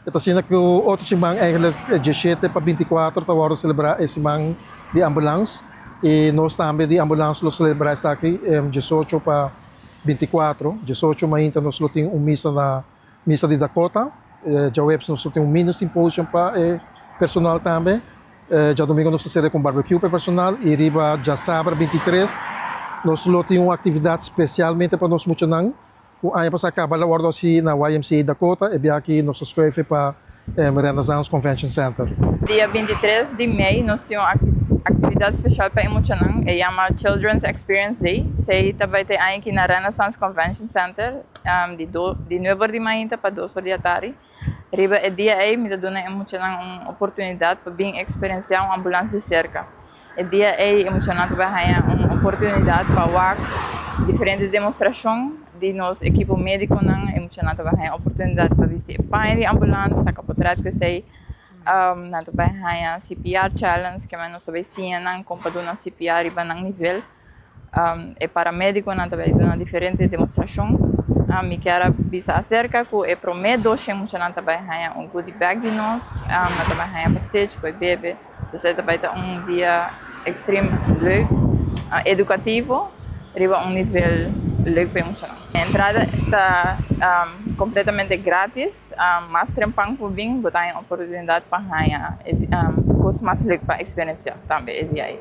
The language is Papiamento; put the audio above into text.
Ta asina ku otro siman, eigenlijk 17 pa 24, ta wordu selebrá e siman di ambulans i nos tambe di ambulans lo selebrá esaki 18 pa 24. 18 mainta nos lo tin un misa na misa di Dakota. Djaweps nos lo tin un mini symposium pa personal tambe. Djadumingu nos ta sera ku barbecue pa personal i riba djasabra 23 nos lo tin un aktividat spesialmente pa nos muchanan. Ku aña pasá kaba a wordu hasí na YMCA Dakota, e biaha aki nos a skuif pa Renaissance Convention Center. Dia 23 di mei nos tin un aktividat spesial pa muchanan, e yama Children's Experience Day. Esei tambe ta aki na Renaissance Convention Center, di 9 or di mainta pa 2 or di atardi. Riba e dia ei, mi ta duna muchanan un oportunidat pa bin eksperensiá un ambulans di serka. E dia ei, muchanan ta haña un oportunidat pa wak diferente demostrashon di nos ekipo médiko nan, e muchanan ta haña oportunidat pa bisti paña di ambulans, saka portrèt ku esei. Nan ta haña CPR challenge, ku nos ta siña nan kon pa duna CPR riba nan nivel. E paramédikonan ta duna diferente demostrashon. Mi ke bisa aserka ku e promé 200 muchanan ta haña un goodie bag di nos, nan ta haña pastechi pa bebe. Dus e ta un dia extreme leuk, edukativo, riba un nivel leuk pa muchanan. E entrada ta kompletamente gratis, mas trempan ku bin, bo tin oportunidat pa haña kos mas leuk pa eksperensiá tambe e dia ei.